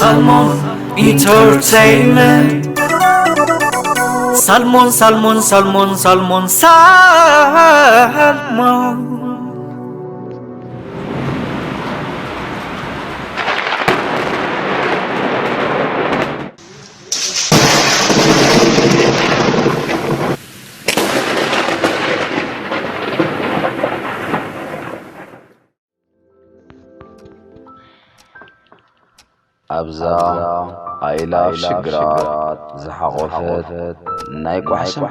Salmon Entertainment. Salmon, Salmon, Salmon, Salmon, Salmon. ኣብዛ ኣእላፍ ሽግራት ዝሓቖፈት ናይ ቋሕስም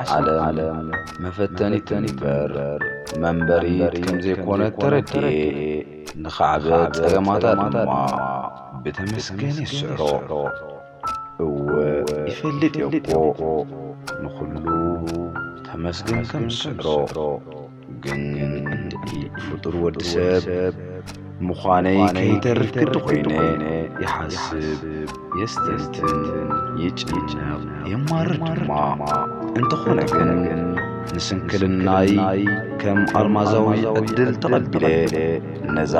ዓለም መፈተኒት እምበር መንበሪት ከም ዘይኮነት ተረዲኤ፣ ንኻዕበ ጸገማታ ድማ ብተመስገን ይስዕሮ። እወ፣ ይፈልጥ እየ እኮ፣ ንኹሉ ተመስገን ከም ዝስዕሮ። ግን እንድዒ ፍጡር ወዲ ሰብ ምዃነይ ከይተርፍ ግዲ ኮይነ ይሓስብ፣ የስተንትን፣ ይጭነቕ፣ የማርር ድማ። እንተኾነ ግን ንስንክልናይ ከም ኣልማዛዊ ዕድል ተቐቢለ ነዛ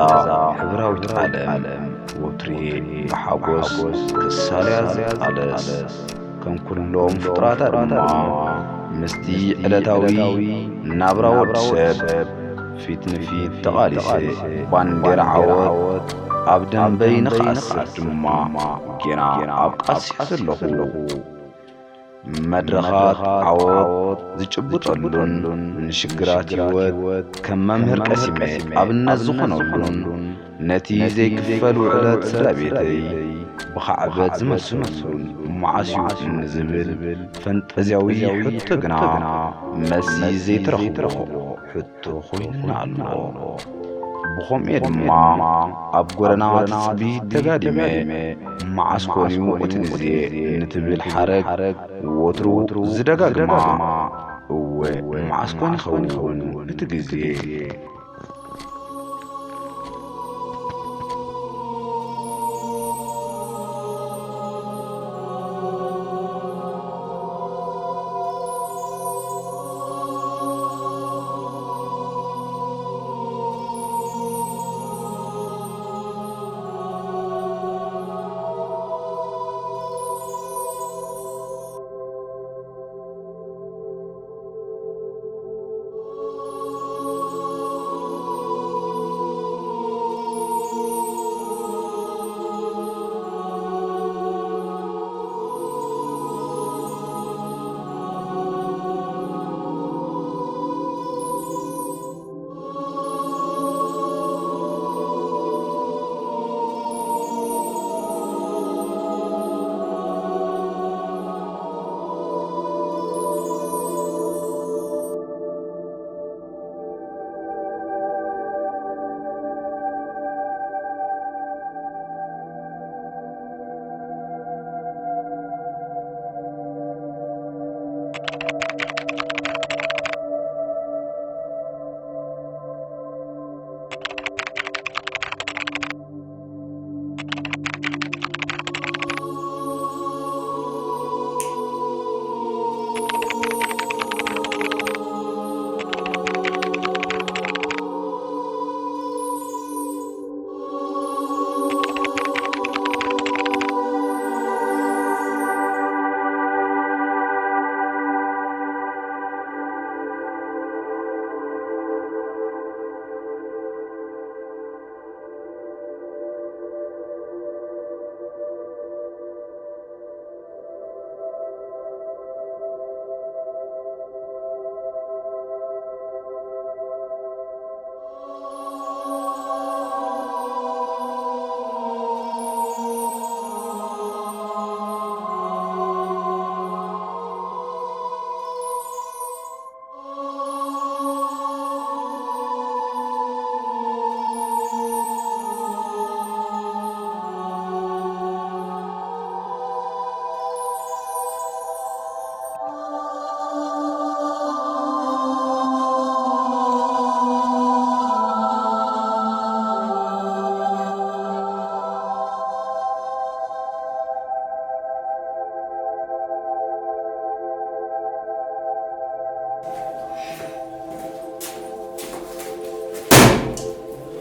ሕብራዊት ዓለም ወትሪ ብሓጎስ ክሳልያ ዝቃለስ፣ ከም ኩሎም ፍጡራታ ድማ ምስቲ ዕለታዊ ናብራ ወዲ ሰብ ፊት ንፊት ተቓሊሰ፣ ባንዴራ ዓወት ኣብ ደንበይ ንኽኣስር ድማ ጌና ኣብ ቃልሲ ዘለኹ። መድረኻት ዓወት ዝጭብጠሉን ንሽግራት ህይወት ከም መምህር ቀሲመ ኣብነት ዝኾነሉን ነቲ ዘይክፈል ውዕለት ስድራ ቤተይ ብኻዕበት ዝመልሰሉን መዓስ እዩ ንዝብል ፈንጠዝያዊ ሕቶ ግና መልሲ ዘይተረኽቦ ሕቶ ኮይኑና ኣሎ። ብኸምኡ ድማ ኣብ ጎደና ትጽቢት ተጋዲመ፣ መዓስ ኮን እዩ እቲ ግዜ ንትብል ሓረግ ወትሩ ዝደጋግማ። እወ፣ መዓስ ኮን ይኸውን እቲ ግዜ?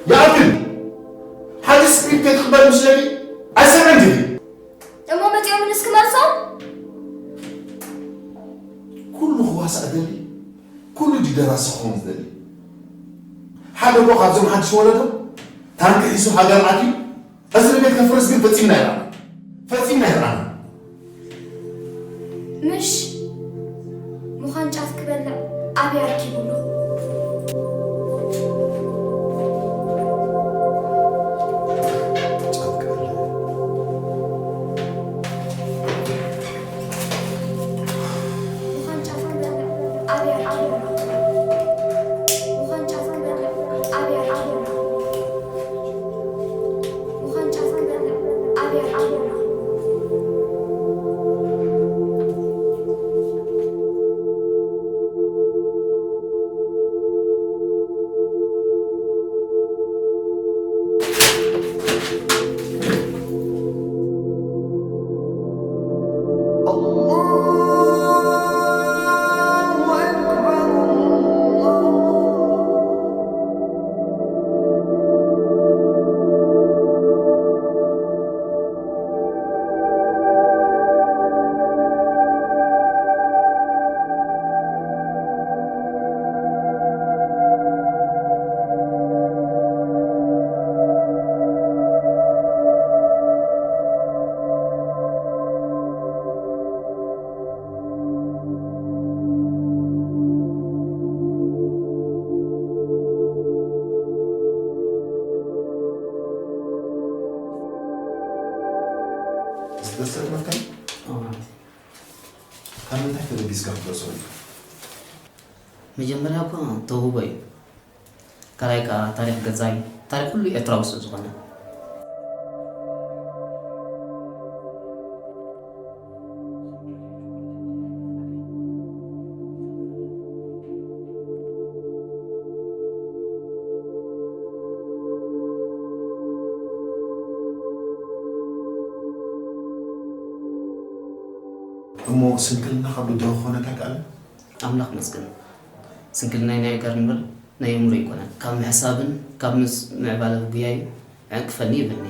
ይኣክል! ሓደ ስክሪፕት ከይትቕበል ምስ ለሊ ኣይሰምዕን ድዩ? ኩሉ ድዩ ደራሲ ክኸውን ዝደሊ? ሓደ እኮ ካብዞም ሓድሽ ወለዶ ታንኪ ሒዙ ሃገር ኣትዩ እስሪ ቤት ከፍርስ ግን ፈጺምና ይረኣና። ፈጺምና ይረኣና። ምሽ ምዃን ጫት ክበልዕ ኣብያ ኣርኪቡሉ። ዝተሰመካ ካብ ምንታይ ተበጊስካ ክትገልጾ ኢልካ? መጀመርያ እኳ ተውህቦ እዩ። ካልኣይ ከኣ ታሪኽ ገዛይ፣ ታሪኽ ኩሉ ኤርትራዊ ስለ ዝኾነ። እሞ ስንክልናኻ ብድሆ ክኾነካ ይከኣል? ኣምላኽ ይመስገን። ስንክልናይ ናይ ኣእጋር እምበር ናይ ኣእምሮ ኣይኮነን። ካብ ምሕሳብን ካብ ምስ ምዕባለ ህጉያይ ዕንቅፈኒ ይብልኒ።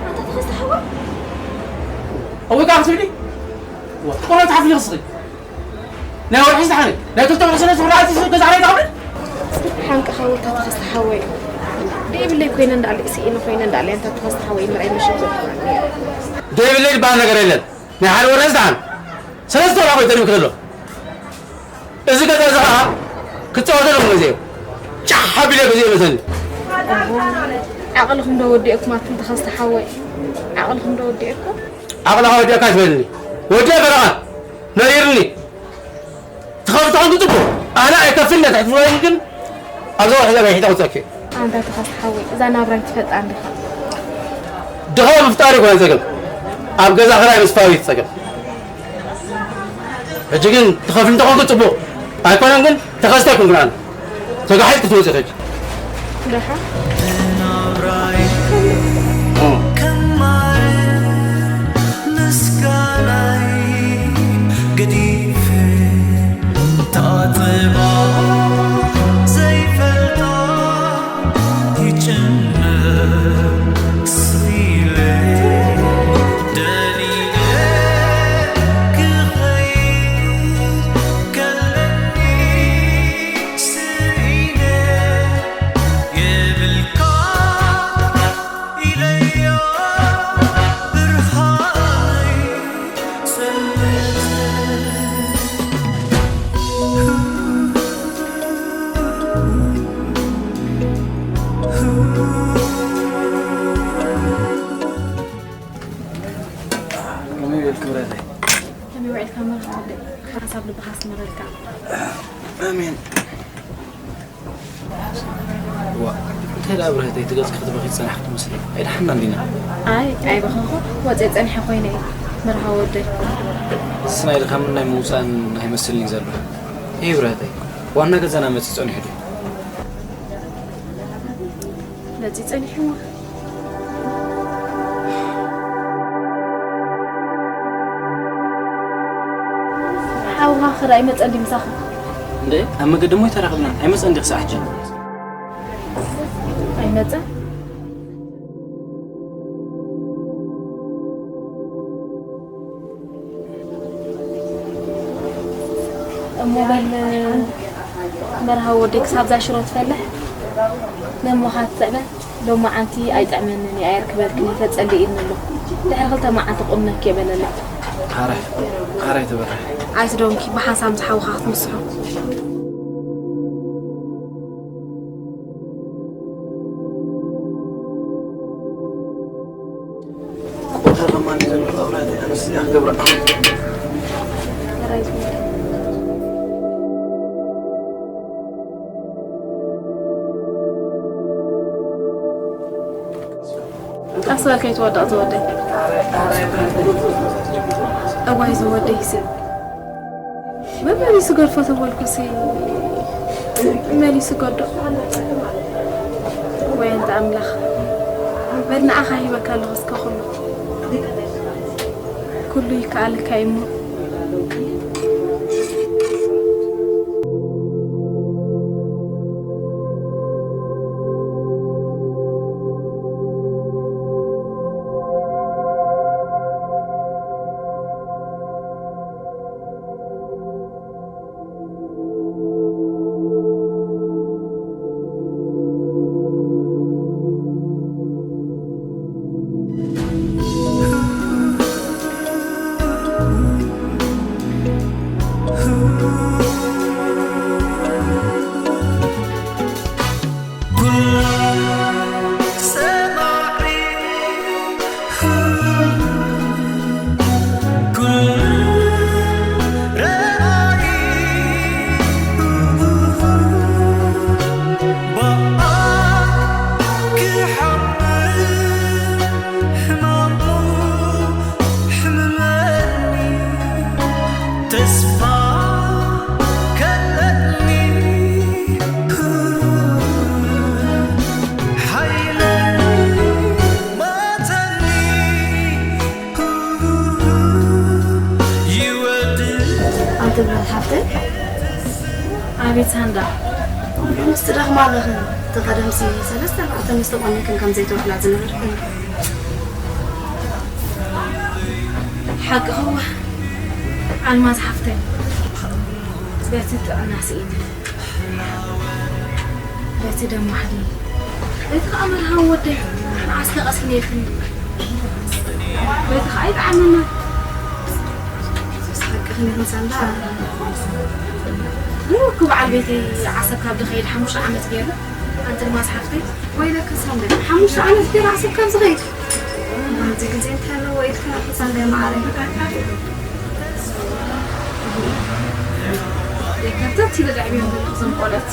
ኣታ ተኸስተ ሓወይ? ኣወይ፣ ካብ ትብሊ? ቆሎ ትሓፍሊ ክስኺ። ናይ ወርሒ ዝሓነ፣ ናይ ክልተ ወርሒ ስለ ዝሕራእቲ ገዛ ዓለይ ትኸፍሊ? ሓንቀኻ ወታ ተኸስተ ሓወይ። ደይብለይ ኮይነ እንዳለ፣ ስኢነ ኮይነ እንዳለ፣ ኣንታ ተኸስተ ሓወይ፣ ምርኣይ መሸም ዘብልኒ። ደይብለይ ዝበሃል ነገር የለን። ናይ ሓደ ወርሒ ዝሓነ። ሰለስተ ወርሒ ኮይኑ ተሪፉ ከሎ። እዚ ገዛ እዚ ኸዓ ክጻወተሉ ግዜ እዩ። ጫሕ ኣቢለ ግዜ ይመተኒ። ዓቕልኹም ዶ ወዲእኩም ኣቱም ተኸስተ ሓወይ? ዓቕልኹም ዶ ወዲእኩም? ዓቕልኻ ወዲእካ ትበልኒ። ወዲአ በረኻ ነይርኒ። ትኸፍል ተኾንኩ ጽቡቕ። ኣነ ኣይከፍልን እያ ትሕትፍለኒ ግን ኣብዛ ወርሒ እዚኣ መሪሒታ ክወጸኪ። ኣንታ ተኸስተ ሓወይ፣ እዛ ናብራ ኣይትፈልጣን ዲኻ? ድኻ ምፍጣር ይኮነ ጸገም። ኣብ ገዛ ኽራይ ምስፋር እዩ ጸገም። ሕጂ ግን ትኸፍል እንተኾንኩ ጽቡቕ። ኣይኮነን ግን ተኸስተ ኣይኮንኩን ኣነ። ተጋሒጥ ክትወጽእ ሕጂ። ደሓ። ከም ማር ምስጋናይ ገዲፈ፣ ታጥባ ዘይፈልጣ ይጭነቕ ስኢለ ደሊለ ከመይ ውዒልካ መርሃ ወደይ? ሓሳብ ልብኻ ኣስመረልካ። ኣሜን። ዋ፣ እንታይ ደኣ ብርህተይ፣ እቲ ገጽኪ ክትበኺ ዝጸናሕኪ ትመስሊ። ኣይደሓንናን ዲና? ኣይ፣ ኣይበኸኹ። ወጽየ ጸኒሐ ኮይነ እየ፣ መርሃ ወደይ። እዚስ ናይ ድኻምን ናይ ምውጻእን ኣይመስልን'ዩ ዘሎ። እይ ብርህተይ፣ ዋና ገዛና መጺኡ ጸኒሑ ድዩ? መጺኡ ጸኒሑ እሞ። ሓውኻ ኸ ደኣ ኣይመጸን ድዩ ምሳኹም? እንደ ኣብ መገዲ እሞ ኣይተራኸብናን። ኣይመጸን ድዩ ክሳዕ ሕጂ? ኣይመጸን። እሞ በል መርሃዊ ወደይ ክሳብ እዛ ሽሮ ትፈልሕ ነሞኻ ትጥዕመን። ሎማዓንቲ ኣይጥዕመንን እየ ኣየርክበልክን እየ ተጸሊእኒ ኣሎ። ድሕሪ ክልተ መዓልቲ ክቑነኪ እየ በለለይ። ሓራይ፣ ሓራይ ተበርህ። ኣይትደንጉ ብሓንሳብ ምስ ሓውኻ ክትምስሑ። ቀስ በል ከይትወድቕ ዝወደይ። እዋይ ዝወደይ ስብ መመሊሱ ገድፎ ተበልኩሲ መሊሱ ገዶ። ወይ ኣንተ ኣምላኽ፣ በል ንዓኻ ሂበካ ኣለኹ እስከ ኩሉ። ኩሉ ይከኣለካ እዩ እሞ። ተስፋ ከለኒ ሓይለይ ሞተኒ ይወድእ። ኣንቲ ብረት ሓፍተይ፣ ኣቤት ሳንዳ። ምስቲ ደኽማ ኣለኽን። እቲ ቀደምሲ ሰለስተ ኣርባዕተ ምስ ተቆነክን ከም ዘይተውዕላ ዝነበርክን። ሓቅኺ እዋ ኣልማዝ ሓፍተይ፣ በቲ ጥዕና ስኢነ፣ በቲ ደም ዋሕዲ፣ በቲ ከዓ መርሃዊ ወደይ መዓስ ከ ቀሲነ ኢልክኒ፣ በቲ ከዓ ይጥዓመና። ሓቅኺ ንክንሳንዳ። እኮ በዓል ቤተይ ዓሰብ ካብ ዝኸይድ ሓሙሽተ ዓመት ገይሩ። ኣንቲ ኣልማዝ ሓፍተይ። ወይለኪ ሳንዳ፣ ሓሙሽተ ዓመት ገይሩ ዓሰብ ካብ ዝኸይድ። ኣብዚ ግዜ እንታይ ኣለዎ ኢልካ ሳንዳ ማዓረይ። ደይ ከብተት ኢለ ደዕብዮም ዘለኹ እዞም ቆልዑት።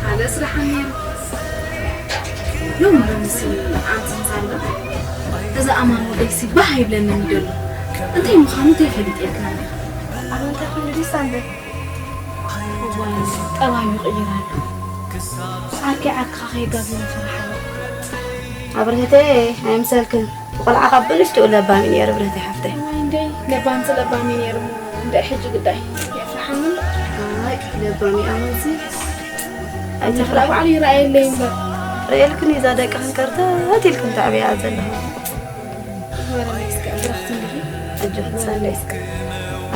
ካልእስ ደሓን ነይሩ። ሎሚ ሎሚሲ ኣንቲ ሳንዳ፣ እዚ ኣማን ወደይሲ ባህ ኣይብለንን እዩ ዘሎ። እንታይ ምዃኑ እንታይ ፈሊጠ ኢልክና ነይርና? ኣብ እንታይ ኮይኑ ድዩ ሳንዳ? እዋይ፣ ጠባዩ ይቕይር ኣሎ። ዓርኪ ዓርክኻ ከየጋግዮ ፈራሕ ኣሎ። ኣብርህተይ ኣይምሰልክን። ቆልዓ ካብ ብንሽትኡ ለባም እዩ ነይሩ ብረተይ ሓፍተይ። እዋይ እንዴ፣ ለባምሲ ለባም እዩ ነይሩ እሞ፣ እንደ ሕጂ ግዳይ የፍርሓኒ ኣሎ። ኣይ፣ ለባም እዩ ኣመልሲ። ኣይ፣ ተፍራ ባዕሉ ይረኣየለይ እምበር። ርእየልክን እዛ ደቅኽን ከርተት ኢልክን ተዕብያ ዘለኹ። ወረ እስከ ብረኽቲ እንዲኺ። ኣጆኽን ሳንዳይ እስከ።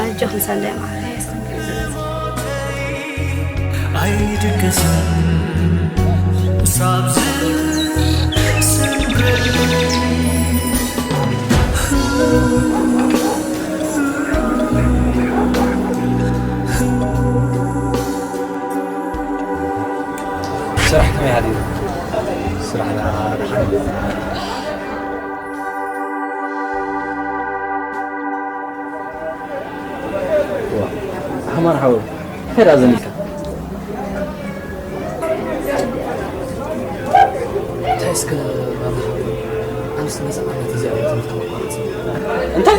ኣጆኽን ሳንዳይ ማዓረይ። ኣይድገስን ሳብ ዝሰንበድ። ስራሕ ከመይ ሓዲሩ? ስራሕ ደኣ ደሓን። ኣማን ሓወይ፣ እንታይ ደኣ ዘኒካ? እንታይ እስከ ኣማን ሓወይ፣ ኣነስ ነዛ ዓመት እዚኣ እየ ትምህርቲ መቋረጽ። እንታይ?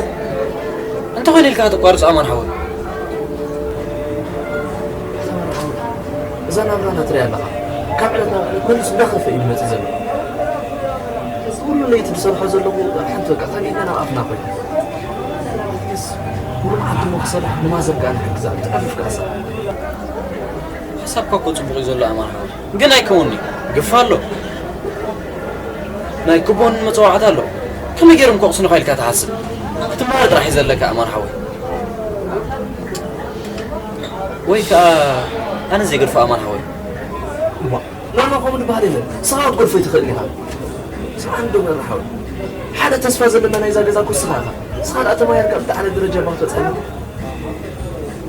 እንታይ ኾይነ ኢልካ ተቋርጽ ኣማን ሓወይ? ኣማን ሓወይ፣ እዛ ናብራና ትሪኣ ኣለኻ። ካብ ዕለት ናብ ዕለት መሊሱ እንዳኸፍአ እዩ ዝመጽእ ዘሎ። እዚ ኩሉ ለይቲ ዝሰርሖ ዘለኹ ኣብ ሓንቲ በቃ ካብ ኢድና ናብ ኣፍና ኮይኑ። ሙሉእ ዓዲ እሞ ክሰርሕ ንማዘር ከኣ ንሕግዛ፣ ብጣዕሚ ፍቃሳ። ሓሳብካ እኮ ጽቡቕ እዩ ዘሎ ኣማን ሓወይ፣ ግን ኣይከውንን'ዩ። ግፋ ኣሎ። ናይ ክቦን መጽዋዕታ ኣሎ። ከመይ ገይሮም ከቕስኑኻ ኢልካ ትሓስብ? ክትመሃር ጥራሕ እዩ ዘለካ ኣማን ሓወይ። ወይ ከኣ ኣነ ዘይገድፎ ኣማን ሓወይ። እሞ ሎሚ ከምኡ ዝበሃል የለን። ንስኻ ክትገድፎ ኣይትኽእልን ኢኻ። ስምዓኒ ዶ መራ ሓወይ። ሓደ ተስፋ ዘለና ናይዛ ገዛ እኮ ንስኻ ኢኻ። ንስኻ ደኣ ተማሂርካ ብዝለዓለ ደረጃ እባ ክትበጽሕ ኣለካ።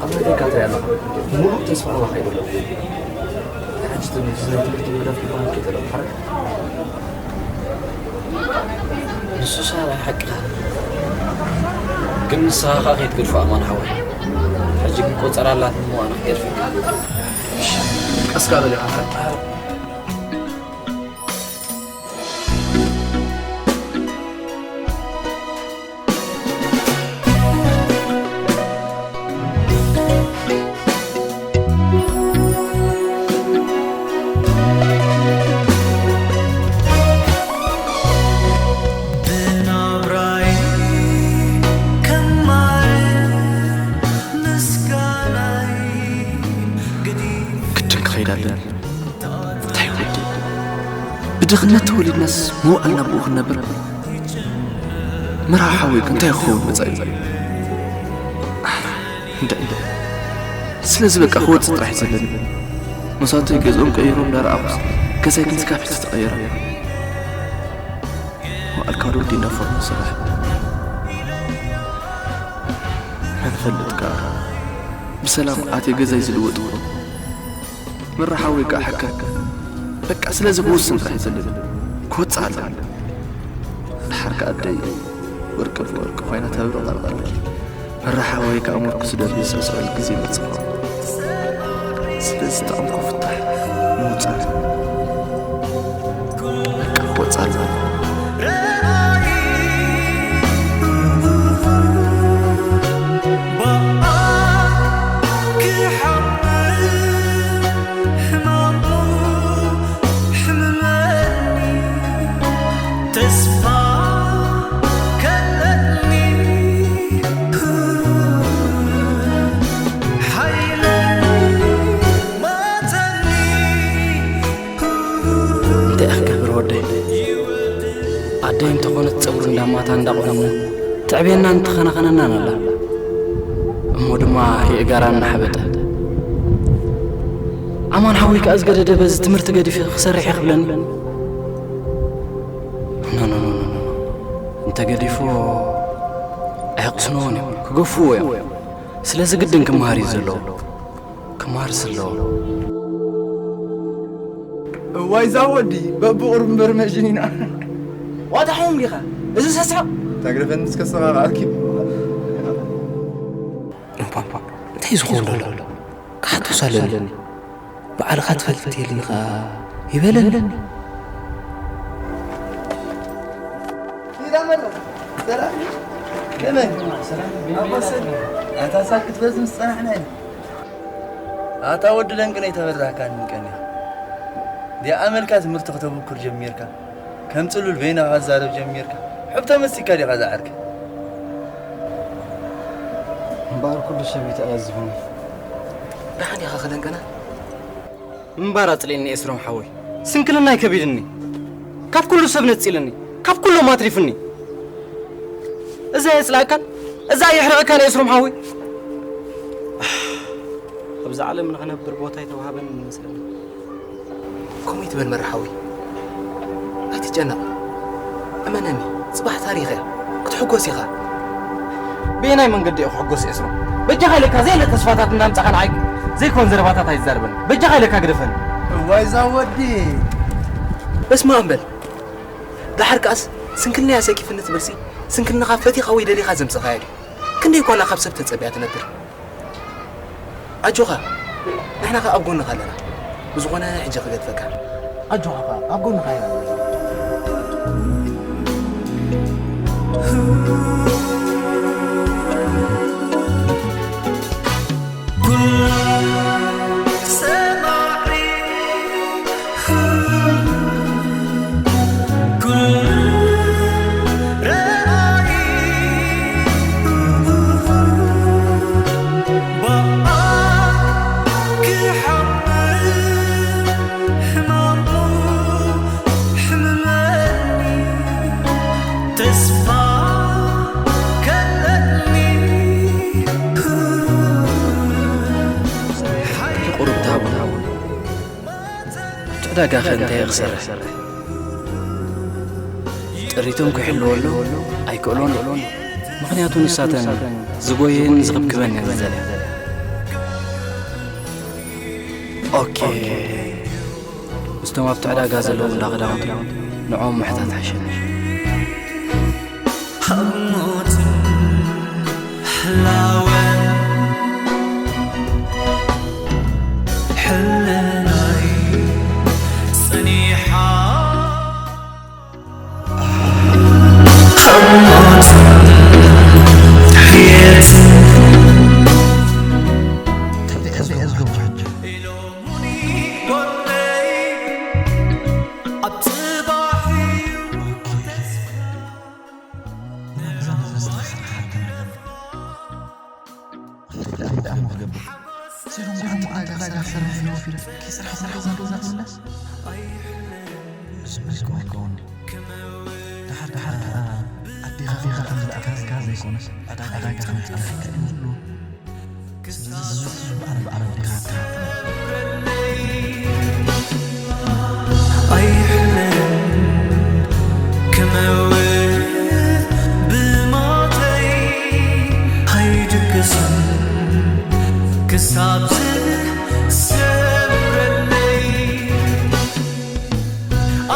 ኣብ ናተይ እካ ትሪኣ ኣለኻ። ሙሉእ ተስፋ ኣባኻ እዩ ዘሎ። ሕጂ ትምህርቲ፣ ናይ ትምህርቲ ምህዳፍ ክበሃል ከይተለኹ ሓረግ። ንሱ ሳላ ሓቅኻ። ግን ንስኻ ኸኣ ከይትገድፎ ኣማን ሓወይ። ሕጂ ግን ቆጸራ ኣላትኒ እሞ ኣነ ክገድፈካ። ቀስ ከኣ በል ኢኻ ሓረግ። ብናብራይ ከማር ምስጋናይ ግዲፍ ግድን ክኸይድ ኣለኒ። እንታይ ወዲ? ብድኽነት ተወሊድናስ መዋእልና ብኡ ክንነብር? መርሃ ሓወይ ከ እንታይ ክኸውን መጻኢ? እንዳ፣ እንዳ። ስለዚ በቃ ክወጽእ ጥራሕ እዩ ዘለኒ። መሳቱይ ገዝኦም ቀይሮም እንዳረኣኹስ፣ ገዛይ ግን ስጋብ ሕጂ ዝተቐየረ። መዋእልካ ወዲ ወዲ እንዳፈርሙ ስራሕ። መን ፈልጥ ከኣ ብሰላም ኣትየ ገዛይ ዝልወጥ ይኹን። መራ ሓወይ ከኣ ሕከክ። በቃ ስለዚ ክውስን ጥራሕ እዩ ዘለኒ። ክወጽእ ኣለኒ። ደሓር ከኣ ኣደይ ወርቂ ብወርቂ ኮይና ተብርቕ ኣላ። መራ ሓወይ ከኣ ምርኩስ ደርቢ ዝስዕስዐሉ ግዜ ይመጽእ። ስለዚ ዝጠቐምኩ ፍታሕ ምውጻእ። በቃ ክወጽእ ኣለኒ። እንታይ እየ ክገብር ወደይ? ኣደይ እንተኾነት ጸጉሪ እንዳማታ እንዳቆነነ ትዕብየናን ትኸናኸነናን ኣላ። እሞ ድማ የእጋራ እናሓበጠ። ኣማን ሓወይ ከኣ ዝገደደ በዚ ትምህርቲ ገዲፈ ክሰርሕ እየ ክብለኒ። ኖ፣ ኖ፣ ኖ፣ ኖ፣ ኖ። እንተ ገዲፍዎ ኣየቕስንዎን እዮም፣ ክገፍዎ እዮም። ስለዚ ግድን ክመሃር እዩ ዘለዎ። ክመሃር ስለዎ። እዋይ ዛ ወዲ፣ በብቑሩብ እምበር መሽን ኢና። ዋታ ሓሙም ዲኻ? እዚ ሰስሓቕ? ተግርፈኒ እስከ ሰማማዕኪ። እምቧ፣ እምቧ፣ እንታይ እዩ ዝኸውን ዘሎ? ክሓቶስ ኣለኒ። ባዕልኻ ትፈልጥ የልኻ ይበለኒ። ኢዳ መላ፣ ሰላም። ከመይ? ኣቦ ሰኒ፣ ኣታ ሳክት በዚ ምስ ጸናሕና ኢና። ኣታ ወዲ ደንቅነይ ተበላሕካኒ ቀኒኻ። ዲኣ ኣመልካ ትምህርቲ ከተብኩር ጀሚርካ። ከም ጽሉል በይንኻ ክትዛረብ ጀሚርካ። ሕብ ተመሲካ ዲኻ ዝዓርከይ? እምበኣር ኩሉ ሰብ ይትኣዝብኒ። ደሓን ኢኻ ከደንቅና? እምበኣር ኣጽሊእኒ ኤስሮም ሓወይ። ስንክልናይ ከቢድኒ። ካብ ኩሉ ሰብ ነጺልኒ። ካብ ኩሎም ኣትሪፍኒ። እዛ የጽላእካን፣ እዛ የሕርቐካን ኤስሮም ሓወይ። ኣብዚ ዓለም ንኽነብር ቦታ ኣይተዋህበን መስለኒ። ከምኡ ይትበል መርሓዊ። ኣይትጨነቕ። እመነኒ፣ ጽባሕ ታሪኽ እያ። ክትሕጎስ ኢኻ። በየናይ መንገዲ እየ ክሕጎስ ኤስሮም? በጃኻ ኢለካ ዘየለ ተስፋታት እናምጻኻ ንዓይ ዘይኮን ዘረባታት ኣይትዛረበኒ። በጃኻ ኢለካ ግደፈኒ። እዋይ እዛ ወዲ። በስመ ኣብ በል። ደሓር ከኣስ ስንክልናይ ኣሰኪፍኒ ትብልሲ፣ ስንክልናኻ ፈቲኻ ወይ ደሊኻ ዘምጽኻዮ ድዩ? ክንደይ ጓላ ካብ ሰብ ተጸቢያ ትነብር? ኣጆኻ፣ ንሕና ከኣ ኣብ ጎንኻ ኣለና። ብዝኾነ ሕጂ ክገድፈካ። ኣጆኻ ከኣ ኣብ ጎንኻ ኢና ዘለና። ቁሩብ ተሃቡኒ። እቲ ዕዳጋኸ እንታይ ክሰርሕ? ጥሪቶም ክሕልወሉ ኣይክእሎን። ምኽንያቱ ንሳተን ዝጎየን ዝኽብክበን እየን ዝደልያ። ኦኬ። ምስቶም ኣብቲ ዕዳጋ ዘለዉ እንዳ ክዳውንቲ ንዕኦም ምሕታት ሓሸኒ። ኣብ ሞትን ሕላወን ሕልናይ ጸኒሓ። ኣብ ሞትን ሕየትን ኢሎሙኒ ጎነይ ኣብ ጽባሕ እዩ ተስፋ። ኣይሕለል ክመውት ብሞተይ ኣይድቅስን ክሳብ ዝሰምረለይ።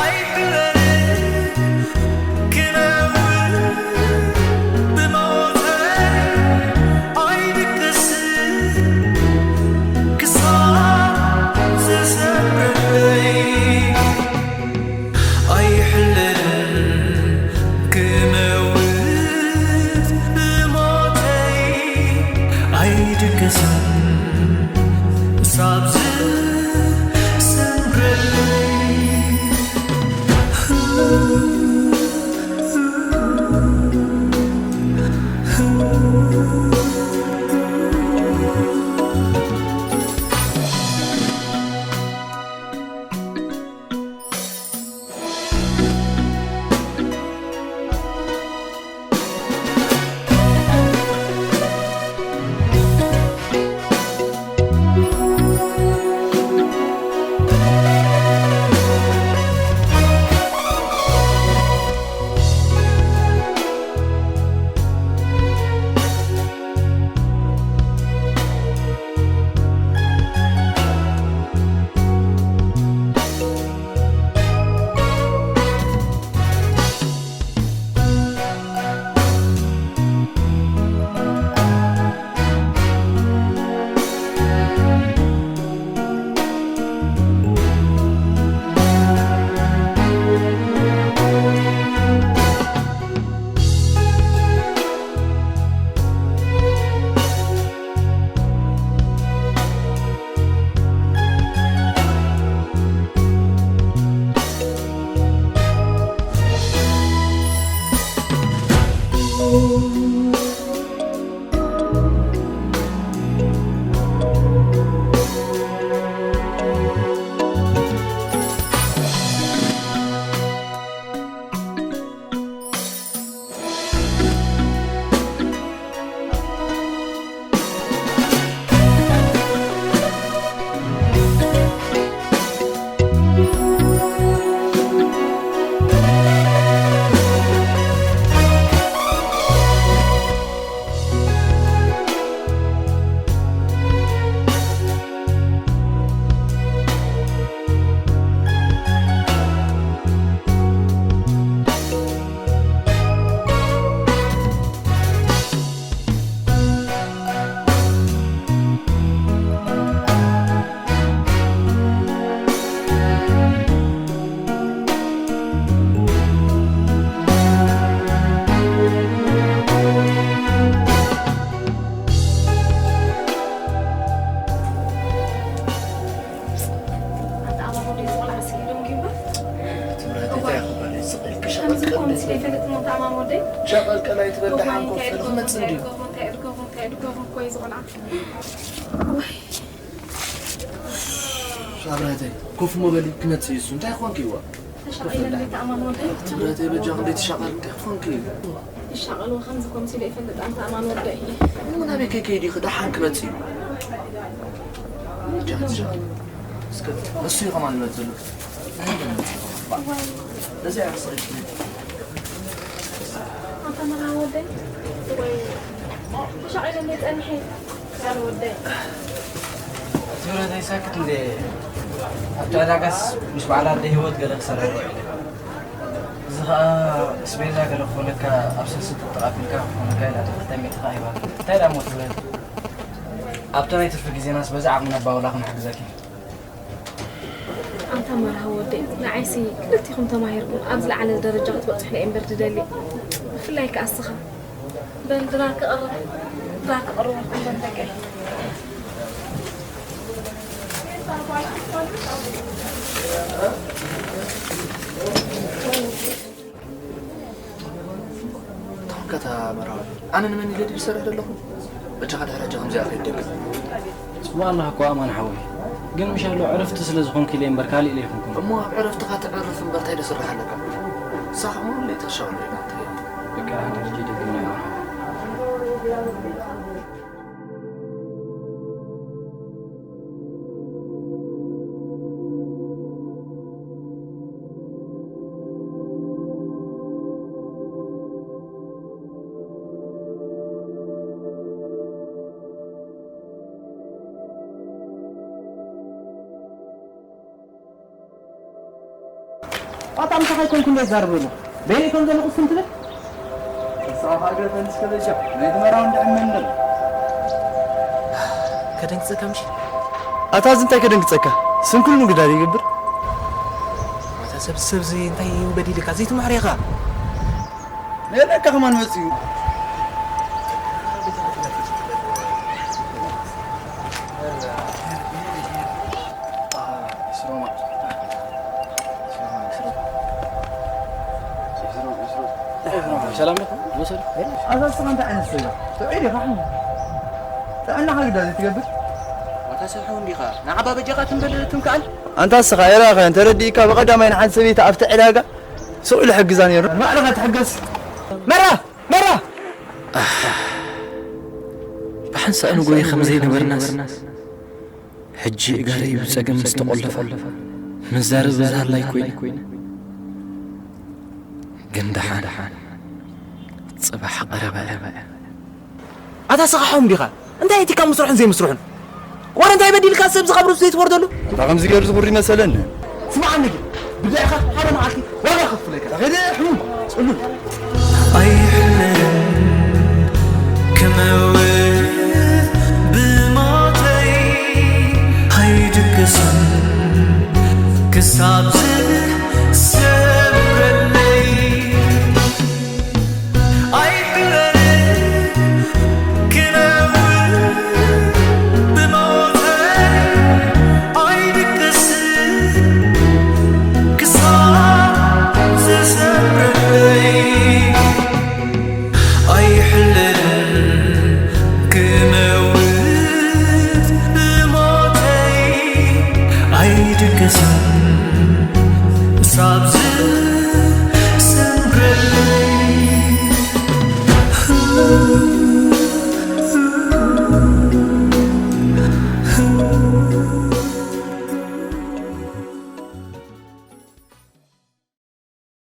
ኣይሕለል ክመውት ብሞተይ ኣይድቅስን ክሳብ ዝሰምረለይ። ኣይሕለልን ክመውት ብሞተይ ኣይድቅስን ሳብ ዝሰምረለይ። ቀልቀላይ ትበል ደሓን ኮፍ ኢሉ ክመጽእ እንድዩ። እንታይ እድገቡ እንታይ እድገቡ እንታይ እድገቡ እኮ እዩ ዝቆልዓ። ወይ። ሻብራተይ ኮፍ እሞ በሊ ክመጽእ እዩ እሱ። እንታይ ኮንኪ ይዋ? ተሻቒለ እንዴት ኣማን ወደይ? ትብረተይ በጃ ክንደይ ትሻቐል እንታይ ኮንኪ? ይሻቐል ወኸም ዝኮም ሲለ ይፈልጥ ኣንተ ኣማን ወደይ። እሞ ናበይ ከይከይዲ ደሓን ክመጽእ እዩ። በጃ ክትሻቐል። እስከ እሱ እዩ ከማን ይመጽእ ዘሎ። እዚ ኣስሪት ኣንተ መርሃ ወደይ ወይ ተሻቒለ እንዴ ጸኒሐ ቃል ወደይ። እቲ ብረተይ ሳክት እንዴ ኣብቲ ዕዳጋስ ምስ በዓል ኣደ ህይወት ገለ ክሰርሕ ውዒለ። እዚ ኸኣ ኣስቤዛ ገለ ክኾነካ ኣብ ሰልሲ ጥጥቕ ኣቢልካ ክኾነካ ኢላ ተኸልተ ሚእቲ ኸኣ ሂባትኒ። እንታይ ደኣ እሞ ትብረተይ? ኣብቲ ናይ ትርፊ ግዜናስ በዚ ዓቕምና ኣባውላ ክንሕግዘኪ። ኣንታ መርሃ ወደይ፣ ንዓይሲ ክልቲኹም ተማሂርኩም ኣብ ዝለዓለ ደረጃ ክትበጽሑ እየ እምበር ዝደሊ። ብፍላይ ከኣ እስኻ። በል ድራር ክቕርብ፣ ድራር ክቕርበልኩም በል ደቀይ። ታንከታ መርሃዊ፣ ኣነ ንመን ኢለ ድዩ ዝሰርሕ ዘለኹ? በጃኻ ድሕሪ ሕጂ ከምዚኣ ከይትደግም። ጽቡቕ ኣለኻ እኮ ኣማን ሓወይ፣ ግን ምሻሎ ዕረፍቲ ስለ ዝኾንኩ ኢለ እምበር ካልእ ኢለ ኣይኮንኩን። እሞ ኣብ ዕረፍትኻ ተዕርፍ እምበር እንታይ ዶ ስራሕ ኣለካ? ንስኻ ከማን ለይተሻቕሎ ኢኻ ትብል። በቃ ኣነ ሕጂ ይደግም ናይ ኣማን ሓወይ። ኣታ ምሳኻ ኣይኮንኩን ዶ ይዛረብ ዘለኹ? በይነይ ከም ዘለኹ ስም ትብል? ንስኻ ኸኣ ገለ ተንስከ በጃ። ናይ ትመራውን ድዕመን ደሎ። ከደንግጸካ ምሽ? ኣታ እዚ እንታይ ከደንግጸካ? ስንኩል ምግዳል ይገብር። ኣታ ሰብ፣ ሰብ እዚ እንታይ እዩ በዲልካ? ዘይትምሕር ኢኻ። ነለካ ከማን መጽዩ። ሰላም ዲኻ? ወሰዱ። ኣዛ ስኻ እንታይ ዓይነት ሰብ ኢኻ? ጥዑይ ዲኻ? ጥዕናኻ ግዳ ዘይትገብር? ኣታ ሰብ ሓው እንዲኻ? ንዓባ በጃኻ ትንበል ትንከኣል? ኣንታ ስኻ የራኸ እንተረዲእካ ብቐዳማይ ንሓንቲ ሰበይቲ ኣብቲ ዕዳጋ ሱቕ ኢሉ ሕግዛ ነይሩ። ንባዕልኻ ትሕገዝ። መራ! መራ! ብሓንሳእ ንጎየ ከም ዘይነበርናስ፣ ሕጂ እጋረይ ብጸገም ምስ ተቖለፈ፣ ምዛረብ ብዝሃላይ ኮይነ። ግን ደሓን፣ ጽባሕ ቀረባ እያ። ኣታ ስኻ ሓው እንዲኻ? እንታይ እቲ ካብ ምስርሑን ዘይምስርሑን? ዋላ እንታይ በዲልካ ሰብ ዝኸብሩ ዘይትወርደሉ? ኣታ ከምዚ ገይሩ ዝኹሪ መሰለኒ። ስምዓኒ ግን፣ ብድዕኻ ሓደ መዓልቲ ዋጋ ከፍለካ። ኣኸደ ሕሙም፣ ጽሉል። ኣይሕለልን ክመውት ብሞተይ ኣይድቅስን ክሳብ ዝሰምረለይ። ኣይሕለልን ክነውር ብሞተይ ኣይድቅስን ክሳብ ዝሰምረለይ። ኣይሕለልን ክመውት ብሞተይ ኣይድቅስን ክሳብ ዝሰምረለይ።